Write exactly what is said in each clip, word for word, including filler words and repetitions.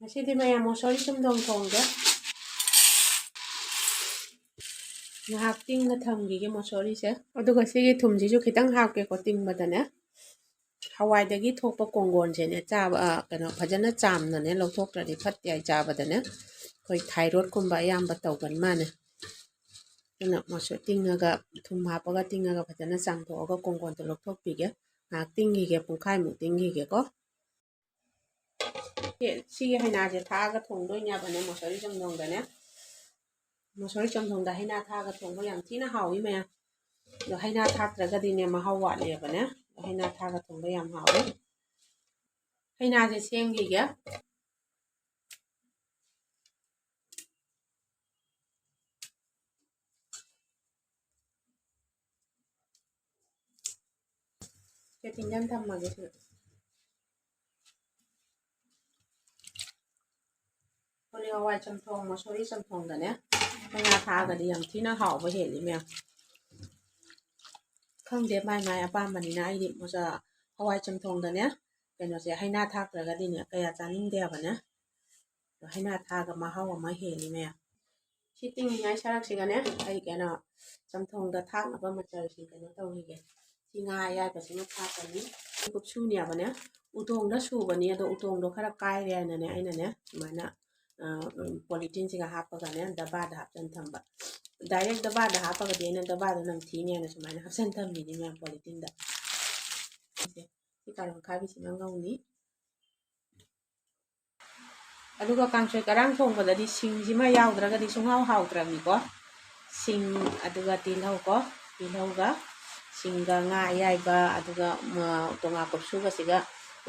ꯉꯁꯤꯗꯤ ꯃꯌꯥꯝ ꯃꯣꯁꯣꯔꯤ ꯆꯝꯊꯣꯡ ꯊꯣꯡꯒꯦ꯫ ꯉꯥꯏꯍꯥꯛ ꯇꯤꯡꯅ ꯊꯝꯈꯤꯒꯦ ꯃꯣꯁꯣꯔꯤꯁꯦ꯫ ꯑꯗꯨꯒ ꯁꯤꯒꯤ ꯊꯨꯝꯁꯤꯁꯨ ꯈꯤꯇꯪ ꯍꯥꯞꯀꯦꯀꯣ ꯇꯤꯡꯕꯗꯅꯦ꯫ ꯍꯋꯥꯏꯗꯒꯤ ꯊꯣꯛꯄ ꯀꯣꯡꯒꯣꯟꯁꯦꯅꯦ ꯆꯥꯕ, ꯑ, ꯀꯩꯅꯣ, ꯐꯖꯅ ꯆꯥꯝꯅꯅꯦ ꯂꯧꯊꯣꯛꯇ꯭ꯔꯗꯤ ꯐꯠꯇꯦ ꯍꯥꯏ ꯆꯥꯕꯗꯅꯦ꯫ ꯑꯩꯈꯣꯏ ꯊꯥꯏꯔꯣꯏꯗꯀꯨꯝꯕ ꯑꯌꯥꯝꯕ ꯇꯧꯒꯟ ꯃꯥꯅꯦ꯫ ꯑꯗꯨꯅ ꯃꯁꯨ ꯇꯤꯡꯉꯒ, ꯊꯨꯝ ꯍꯥꯞꯄꯒ ꯇꯤꯡꯉꯒ ꯐꯖꯅ ꯆꯥꯝꯊꯣꯛꯑꯒ ꯀꯣꯡꯒꯣꯟꯗꯣ ꯂꯧꯊꯣꯛꯄꯤꯒꯦ꯫ ꯉꯥꯏꯍꯥꯛ ꯇꯤꯡꯈꯤꯒꯦ, ꯄꯨꯡꯈꯥꯏꯃꯨꯛ ꯇꯤꯡꯈꯤꯒꯦꯀꯣ꯫ ꯁꯤ-, ꯁꯤꯒꯤ ꯍꯩꯅꯥꯁꯦ ꯊꯥꯛꯑꯒ ꯊꯣꯡꯗꯣꯏꯅꯦꯕꯅꯦ, ꯃꯣꯁꯣꯔꯤ ꯆꯝꯊꯣꯡꯗꯅꯦ꯫ ꯃꯣꯁꯣꯔꯤ ꯆꯝꯊꯣꯡꯗ ꯍꯩꯅꯥ ꯊꯥꯛꯑꯒ ꯊꯣꯡꯕ ꯌꯥꯝ ꯊꯤꯅ ꯍꯥꯎꯏ ꯃꯌꯥꯝ꯫ ꯑꯗꯣ ꯍꯩꯅꯥ ꯊꯥꯛꯇ꯭ꯔꯒꯗꯤꯅꯦ, ꯃꯍꯥꯎ ꯋꯥꯠꯂꯦꯕꯅꯦ꯫ ꯑꯗꯣ ꯍꯩꯅꯥ ꯊꯥꯛꯑꯒ ꯊꯣꯡꯕ ꯌꯥꯝ ꯍꯥꯎꯏ꯫ ꯍꯩꯅꯥꯁꯦ ꯁꯦꯝꯈꯤꯒꯦ꯫ ꯁꯦ ꯇꯤꯡꯖꯟ ꯊꯝꯃꯒꯦ ꯁꯤꯗ꯫ ꯀꯣꯂꯤ ꯍꯋꯥꯏ ꯆꯝꯊꯣꯡ, ꯃꯁꯣꯔꯤ ꯆꯝꯊꯣꯡꯗꯅꯦ ꯍꯩꯅꯥ ꯊꯥꯛꯑꯒꯗꯤ ꯌꯥꯝ ꯊꯤꯅ ꯍꯥꯎꯕ ꯍꯦꯜꯂꯤ ꯃꯌꯥꯝ꯫ ꯈꯪꯗꯦ, ꯃꯥꯏ ꯃꯥꯏ ꯑꯄꯥꯝꯕꯅꯤꯅ, ꯑꯩꯗꯤ ꯃꯁꯥ ꯍꯋꯥꯏ ꯆꯝꯊꯣꯡꯗꯅꯦ ꯀꯩꯅꯣꯁꯦ, ꯍꯩꯅꯥ ꯊꯥꯛꯇ꯭ꯔꯒꯗꯤꯅꯦ ꯀꯌꯥ ꯆꯥꯅꯤꯡꯗꯦꯕꯅꯦ꯫ ꯑꯗꯣ ꯍꯩꯅꯥ ꯊꯥꯛꯑꯒ ꯃꯍꯥꯎ ꯑꯃ ꯍꯦꯜꯂꯤ ꯃꯌꯥꯝ꯫ ꯁꯤ ꯇꯤꯡꯉꯤꯉꯩ ꯁꯔꯛꯁꯤꯒꯅꯦ ꯑꯩ ꯀꯩꯅꯣ ꯆꯝꯊꯣꯡꯗ ꯊꯥꯛꯅꯕ ꯃꯆꯜꯁꯤꯡ ꯀꯩꯅꯣ ꯇꯧꯈꯤꯒꯦ꯫ ꯁꯤ ꯉꯥ ꯑꯌꯥꯏꯕꯁꯤꯃ ꯊꯥꯛꯀꯅꯤ꯫ ꯀꯨꯞꯁꯨꯅꯦꯕꯅꯦ, ꯎꯇꯣꯡꯗ ꯁꯨꯕꯅꯤ, ꯑꯗꯣ ꯎꯇꯣꯡꯗꯣ ꯈꯔ ꯀꯥꯏꯔꯦ ꯍꯥꯏꯅꯅꯦ ꯑꯩꯅꯅꯦ ꯁꯨꯃꯥꯏꯅ, ꯑ, ꯎꯝ, ꯄꯣꯂꯤꯊꯤꯟꯁꯤꯒ ꯍꯥꯞꯄꯒꯅꯦ ꯗꯕꯥꯗ ꯍꯥꯞꯆꯟ ꯊꯝꯕ꯫ ꯗꯥꯏꯔꯦꯛ ꯗꯕꯥꯗ ꯍꯥꯞꯄꯒꯗꯤ ꯑꯩꯅ ꯗꯕꯥꯗꯣ ꯅꯝꯊꯤꯅꯦꯅ ꯁꯨꯃꯥꯏꯅ ꯍꯥꯞꯆꯟ ꯊꯝꯃꯤꯅꯤ ꯃꯌꯥꯝ ꯄꯣꯂꯤꯊꯤꯟꯗ꯫ ꯁꯤ ꯀꯥꯔꯣꯠ ꯑꯈꯥꯕꯤꯁꯤꯅ ꯉꯧꯅꯤ꯫ ꯑꯗꯨꯒ ꯀꯥꯡꯁꯣꯏ ꯀꯔꯥꯡ ꯊꯣꯡꯕꯗꯗꯤ ꯁꯤꯡꯁꯤꯃ ꯌꯥꯎꯗ꯭ꯔꯒꯗꯤ ꯁꯨꯡꯍꯥꯎ ꯍꯥꯎꯇ꯭ꯔꯕꯅꯤꯀꯣ꯫ ꯁꯤꯡ, ꯑꯗꯨꯒ ꯇꯤꯜꯍꯧ ꯀꯣ, ꯇꯤꯜꯍꯧꯒ ꯁꯤꯡꯒ ꯉꯥ ꯑꯌꯥꯏꯕ, ꯑꯗꯨꯒ, ꯎꯝ, ꯎꯇꯣꯡ ꯉꯥ ꯀꯨꯞꯁꯨꯒꯁꯤꯒ,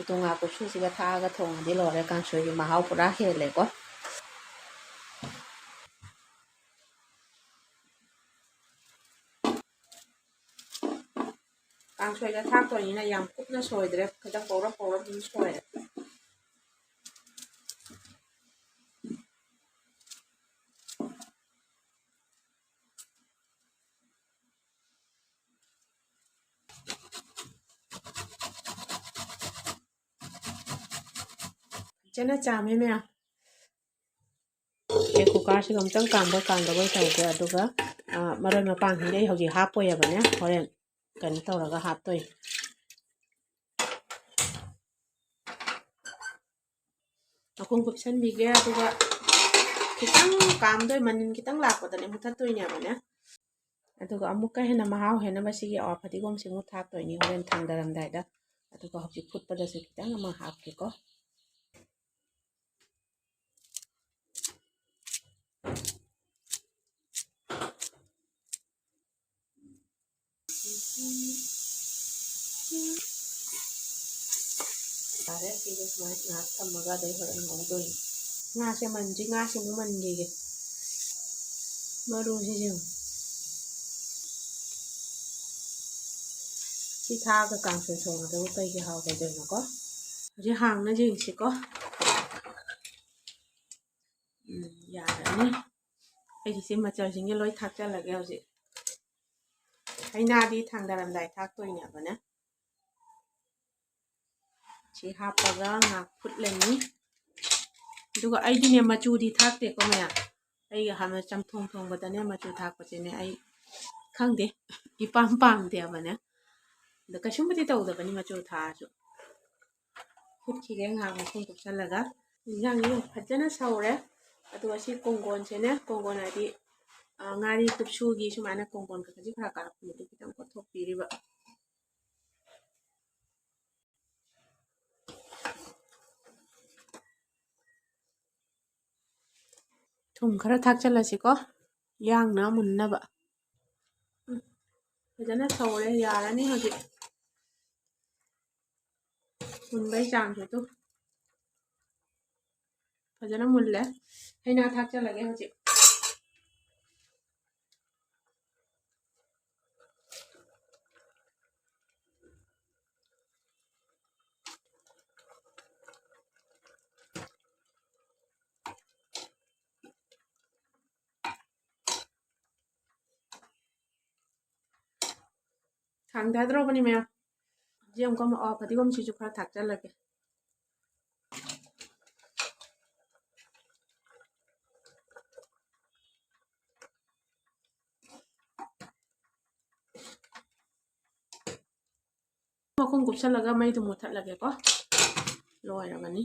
ꯎꯇꯣꯡ ꯉꯥ ꯀꯨꯞꯁꯨꯁꯤꯒ ꯊꯥꯛꯑꯒ ꯊꯣꯡꯉꯗꯤ ꯂꯣꯏꯔꯦ, ꯀꯥꯡꯁꯣꯏꯒꯤ ꯃꯍꯥꯎ ꯄꯨꯔꯥ ꯍꯦꯜꯂꯦꯀꯣ꯫ ꯀꯥꯡꯁꯣꯏꯗ ꯊꯥꯛꯇꯣꯏꯅꯤꯅ ꯌꯥꯝ ꯀꯨꯞꯅ ꯁꯣꯏꯗ꯭ꯔꯦ, ꯈꯤꯇꯪ ꯄꯧꯔꯞ ꯄꯧꯔꯞ ꯑꯗꯨꯝ ꯁꯣꯏꯔꯦ꯫ ꯐꯖꯅ ꯆꯥꯝꯃꯦ ꯃꯌꯥꯝ꯫ ꯑꯩ ꯀꯨꯀꯔꯁꯤꯒ ꯑꯃꯨꯛꯇꯪ ꯀꯥꯝꯕꯣꯏ ꯀꯥꯝꯗꯕꯣꯏ ꯇꯧꯒꯦ꯫ ꯑꯗꯨꯒ, ꯑ, ꯃꯔꯣꯏ ꯃꯄꯥꯡꯁꯤꯡꯗꯤ ꯑꯩ ꯍꯧꯖꯤꯛ ꯍꯥꯞꯄꯣꯏꯑꯕꯅꯦ, ꯍꯣꯔꯦꯟ ꯀꯩꯅꯣ ꯇꯧꯔꯒ ꯍꯥꯞꯇꯣꯏꯅꯦ꯫ ꯃꯈꯨꯝ ꯀꯨꯞꯁꯟꯕꯤꯒꯦ꯫ ꯑꯗꯨꯒ ꯈꯤꯇꯪ ꯀꯥꯝꯗꯣꯏ, ꯃꯅꯤꯟ ꯈꯤꯇꯪ ꯂꯥꯛꯄꯗꯅꯦ ꯃꯨꯊꯠꯇꯣꯏꯅꯦꯕꯅꯦ꯫ ꯑꯗꯨꯒ ꯑꯃꯨꯛꯀ ꯍꯦꯟꯅ ꯃꯍꯥꯎ ꯍꯦꯟꯅꯕ ꯁꯤꯒꯤ ꯑꯋꯥ ꯐꯗꯤꯒꯣꯝꯁꯤꯃꯨꯛ ꯊꯥꯛꯇꯣꯏꯅꯤ ꯍꯣꯔꯦꯟ ꯊꯥꯡꯗꯔꯝꯗꯥꯏꯗ꯫ ꯑꯗꯨꯒ ꯍꯧꯖꯤꯛ ꯐꯨꯠꯄꯗꯁꯨ ꯈꯤꯇꯪ ꯑꯃ ꯍꯥꯞꯀꯦꯀꯣ꯫ ꯌꯥꯔꯦ, ꯁꯤꯒ ꯁꯨꯃꯥꯏꯅ ꯉꯥꯏꯍꯥꯛ ꯊꯝꯃꯒ ꯑꯗꯩ ꯍꯣꯔꯦꯟ ꯉꯧꯗꯣꯏꯅꯤ꯫ ꯉꯥꯁꯦ ꯃꯟꯁꯤ, ꯉꯥꯁꯦ ꯑꯃꯨꯛ ꯃꯟꯈꯤꯒꯦ꯫ ꯃꯔꯨꯁꯤꯁꯨ ꯌꯦꯡꯉꯨ꯫ ꯁꯤ ꯊꯥꯛꯑꯒ ꯀꯥꯡꯁꯣꯏ ꯊꯣꯡꯕꯗꯕꯨ ꯀꯩꯒꯤ ꯍꯥꯎꯔꯣꯏꯗꯣꯏꯅꯣꯀꯣ? ꯍꯧꯖꯤꯛ ꯍꯥꯡꯅ ꯌꯦꯡꯁꯤꯀꯣ꯫ ꯎꯝ, ꯌꯥꯔꯅꯤ꯫ ꯑꯩꯒꯤꯁꯦ ꯃꯆꯜꯁꯤꯡꯁꯦ ꯂꯣꯏ ꯊꯥꯛꯆꯜꯂꯒꯦ ꯍꯧꯖꯤꯛ꯫ ꯍꯩꯅꯥꯗꯤ ꯊꯥꯡꯗꯔꯝꯗꯥꯏ ꯊꯥꯛꯇꯣꯏꯅꯦꯕꯅꯦ꯫ ꯁꯤ ꯍꯥꯞꯄꯒ ꯉꯥꯏꯍꯥꯛ ꯐꯨꯠꯂꯅꯤ꯫ ꯑꯗꯨꯒ ꯑꯩꯗꯤꯅꯦ ꯃꯆꯨꯗꯤ ꯊꯥꯛꯇꯦꯀꯣ ꯃꯌꯥꯝ꯫ ꯑꯩꯒꯤ ꯍꯥꯟꯅ ꯆꯝꯊꯣꯡ ꯊꯣꯡꯕꯗꯅꯦ ꯃꯆꯨ ꯊꯥꯛꯄꯁꯦꯅꯦ ꯑꯩ ꯈꯪꯗꯦ, ꯏꯄꯥꯝ ꯄꯥꯝꯗꯦꯕꯅꯦ꯫ ꯑꯗꯣ ꯀꯩꯁꯨꯝꯕꯨꯗꯤ ꯇꯧꯗꯕꯅꯤ ꯃꯆꯨ ꯊꯥꯛꯑꯁꯨ꯫ ꯐꯨꯠꯈꯤꯒꯦ ꯉꯥꯏꯍꯥꯛ ꯃꯈꯨꯝ ꯀꯨꯞꯁꯜꯂꯒ꯫ ꯏꯟꯖꯥꯡꯁꯦ ꯐꯖꯅ ꯁꯧꯔꯦ꯫ ꯑꯗꯨꯒ ꯁꯤ ꯀꯣꯡꯒꯣꯟꯁꯦꯅꯦ, ꯀꯣꯡꯒꯣꯟ ꯍꯥꯏꯗꯤ, ꯑ, ꯉꯥꯔꯤ ꯀꯨꯞꯁꯨꯒꯤ ꯁꯨꯃꯥꯏꯅ ꯀꯣꯡꯒꯣꯟ ꯈꯖꯤꯛ ꯈꯔ ꯀꯥꯔꯛꯄꯗꯨ ꯈꯤꯇꯪ ꯀꯣꯠꯊꯣꯛꯄꯤꯔꯤꯕ꯫ ꯊꯨꯝ ꯈꯔ ꯊꯥꯛꯆꯜꯂꯁꯤꯀꯣ, ꯌꯥꯡꯅ ꯃꯨꯟꯅꯕ꯫ ꯎꯝ, ꯐꯖꯅ ꯁꯧꯔꯦ, ꯌꯥꯔꯅꯤ ꯍꯧꯖꯤꯛ꯫ ꯃꯨꯟꯕꯩ ꯆꯥꯡꯁꯦ ꯑꯗꯨꯝ ꯐꯖꯅ ꯃꯨꯜꯂꯦ꯫ ꯍꯩꯅꯥ ꯊꯥꯛꯆꯜꯂꯒꯦ ꯍꯧꯖꯤꯛ꯫ ꯊꯥꯡꯊꯗ꯭ꯔꯣꯕꯅꯤ ꯃꯌꯥꯝ꯫ ꯍꯧꯖꯤꯛ ꯑꯃꯨꯛꯀ ꯑꯃꯨꯛ, ꯑꯣ, ꯐꯗꯤꯒꯣꯝꯁꯤꯁꯨ ꯈꯔ ꯊꯥꯛꯆꯜꯂꯒꯦ꯫ ꯃꯈꯨꯝ ꯀꯨꯞꯁꯜꯂꯒ ꯃꯩꯗꯨ ꯃꯨꯠꯊꯠꯂꯒꯦꯀꯣ꯫ ꯂꯣꯏꯔꯕꯅꯤ꯫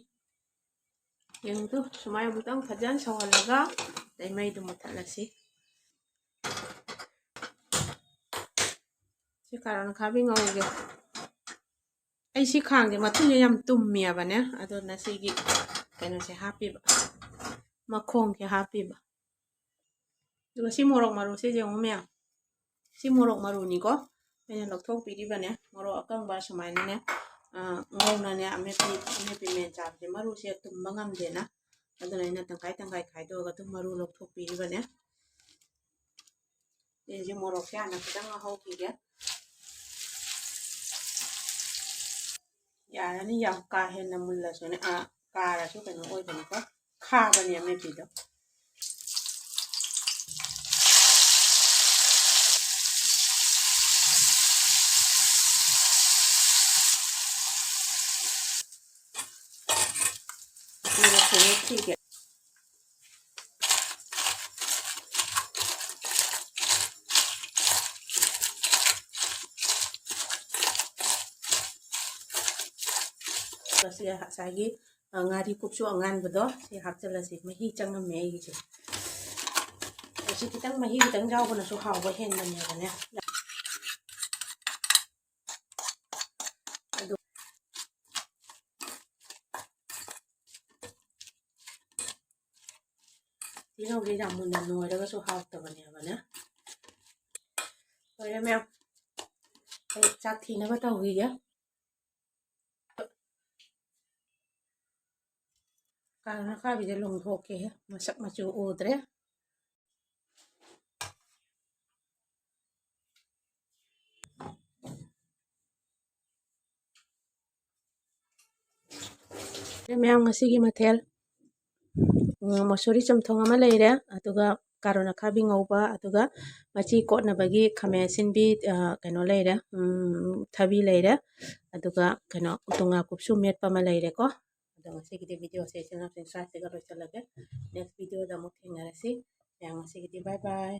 ꯌꯦꯡꯗꯨ ꯁꯨꯃꯥꯏꯅ ꯑꯃꯨꯛꯇꯪ ꯐꯖꯅ ꯁꯧꯍꯜꯂꯒ ꯑꯗꯩ ꯃꯩꯗꯨ ꯃꯨꯠꯊꯠꯂꯁꯤ꯫ ꯁꯤ ꯀꯥꯔꯣꯠ ꯑꯈꯥꯕꯤ ꯉꯧꯒꯦ꯫ ꯑꯩ ꯁꯤ ꯈꯥꯡꯁꯦ ꯃꯊꯤꯁꯦ ꯌꯥꯝ ꯇꯨꯝꯃꯦꯕꯅꯦ, ꯑꯗꯨꯅ ꯁꯤꯒꯤ ꯀꯩꯅꯣꯁꯦ ꯍꯥꯞꯄꯤꯕ, ꯃꯈꯣꯡꯁꯦ ꯍꯥꯞꯄꯤꯕ꯫ ꯑꯗꯨꯒ ꯁꯤ ꯃꯣꯔꯣꯛ ꯃꯔꯨꯁꯦ ꯌꯦꯡꯉꯨ ꯃꯌꯥꯝ, ꯁꯤ ꯃꯣꯔꯣꯛ ꯃꯔꯨꯅꯤꯀꯣ꯫ ꯑꯩꯅ ꯂꯧꯊꯣꯛꯄꯤꯔꯤꯕꯅꯦ꯫ ꯃꯣꯔꯣꯛ ꯑꯀꯪꯕ ꯁꯨꯃꯥꯏꯅꯅꯦ, ꯑ, ꯉꯧꯅꯅꯦ ꯑꯃꯦꯠꯄꯤ, ꯑꯃꯦꯠꯄꯤ ꯃꯦꯟ ꯆꯥꯕꯁꯦ ꯃꯔꯨꯁꯦ ꯇꯨꯝꯕ ꯉꯝꯗꯦꯅ, ꯑꯗꯨꯅ ꯑꯩꯅ ꯇꯪꯈꯥꯏ ꯇꯪꯈꯥꯏ ꯈꯥꯏꯗꯣꯛꯑꯒ ꯑꯗꯨꯝ ꯃꯔꯨ ꯂꯧꯊꯣꯛꯄꯤꯔꯤꯕꯅꯦ꯫ ꯑꯩꯁꯦ ꯃꯣꯔꯣꯛꯁꯦ ꯍꯥꯟꯅ ꯈꯤꯇꯪ ꯉꯧꯍꯧꯈꯤꯒꯦ꯫ ꯌꯥꯔꯅꯤ, ꯌꯥꯝ ꯀꯥ ꯍꯦꯟꯅ ꯃꯨꯜꯂꯁꯨꯅꯦ, ꯑ, ꯀꯥꯔꯁꯨ ꯀꯩꯅꯣ ꯑꯣꯏꯕꯅꯤꯀꯣ, ꯈꯥꯕꯅꯦ ꯑꯃꯦꯠꯄꯤꯗꯣ꯫ ꯃꯣꯔꯣꯛꯁꯦ ꯃꯦꯠꯈꯤꯒꯦ꯫ ꯃꯁꯤ ꯉꯁꯥꯏꯒꯤ, ꯑ, ꯉꯥꯔꯤ ꯀꯨꯞꯁꯨ ꯑꯉꯥꯟꯕꯗꯣ ꯁꯤ ꯍꯥꯞꯆꯤꯜꯂꯁꯤ꯫ ꯃꯍꯤ ꯆꯪꯉꯝꯃꯦ ꯑꯩꯒꯤꯁꯦ꯫ ꯑꯁꯤ ꯈꯤꯇꯪ ꯃꯍꯤ ꯈꯤꯇꯪ ꯌꯥꯎꯕꯅꯁꯨ ꯍꯥꯎꯕ ꯍꯦꯟꯕꯅꯦꯕꯅꯦ꯫ ꯑꯗꯨ ꯇꯤꯜꯍꯧꯁꯦ ꯌꯥꯝ ꯃꯨꯟꯅ ꯅꯣꯏꯔꯒꯁꯨ ꯍꯥꯎꯇꯕꯅꯦꯕꯅꯦ꯫ ꯂꯣꯏꯔꯦ ꯃꯌꯥꯝ, ꯑꯩ ꯆꯥꯛ ꯊꯤꯅꯕ ꯇꯧꯈꯤꯒꯦ꯫ ꯀꯥꯔꯣꯠ ꯑꯈꯥꯕꯤꯁꯦ ꯂꯣꯡꯊꯣꯛꯀꯦ, ꯃꯁꯛ ꯃꯆꯨ ꯎꯗ꯭ꯔꯦ꯫ ꯃꯌꯥꯝ, ꯉꯁꯤꯒꯤ ꯃꯊꯦꯜ, ꯎꯝ, ꯃꯁꯨꯔꯤ ꯆꯝꯊꯣꯡ ꯑꯃ ꯂꯩꯔꯦ, ꯑꯗꯨꯒ ꯀꯥꯔꯣꯠ ꯑꯈꯥꯕꯤ ꯉꯧꯕ, ꯑꯗꯨꯒ ꯃꯆꯤ ꯀꯣꯠꯅꯕꯒꯤ ꯈꯥꯃꯦꯟ ꯑꯁꯤꯟꯕꯤ, ꯑ, ꯀꯩꯅꯣ ꯂꯩꯔꯦ, ꯎꯝ, ꯊꯕꯤ ꯂꯩꯔꯦ, ꯑꯗꯨꯒ ꯀꯩꯅꯣ ꯎꯇꯣꯡ ꯉꯥꯀꯨꯞꯁꯨ ꯃꯦꯠꯄ ꯑꯃ ꯂꯩꯔꯦꯀꯣ꯫ ꯑꯗꯣ ꯉꯁꯤꯒꯤꯗꯤ ꯚꯤꯗꯤꯑꯣꯁꯦ ꯏꯆꯤꯟ ꯏꯅꯥꯎꯁꯤꯡ ꯁ꯭ꯋꯥꯏꯁꯤꯒ ꯂꯣꯏꯁꯤꯜꯂꯒꯦ꯫ ꯅꯦꯛꯁ ꯚꯤꯗꯤꯑꯣꯗ ꯑꯃꯨꯛ ꯊꯦꯡꯅꯔꯁꯤ꯫ ꯃꯌꯥꯝ, ꯉꯁꯤꯒꯤꯗꯤ bye bye꯫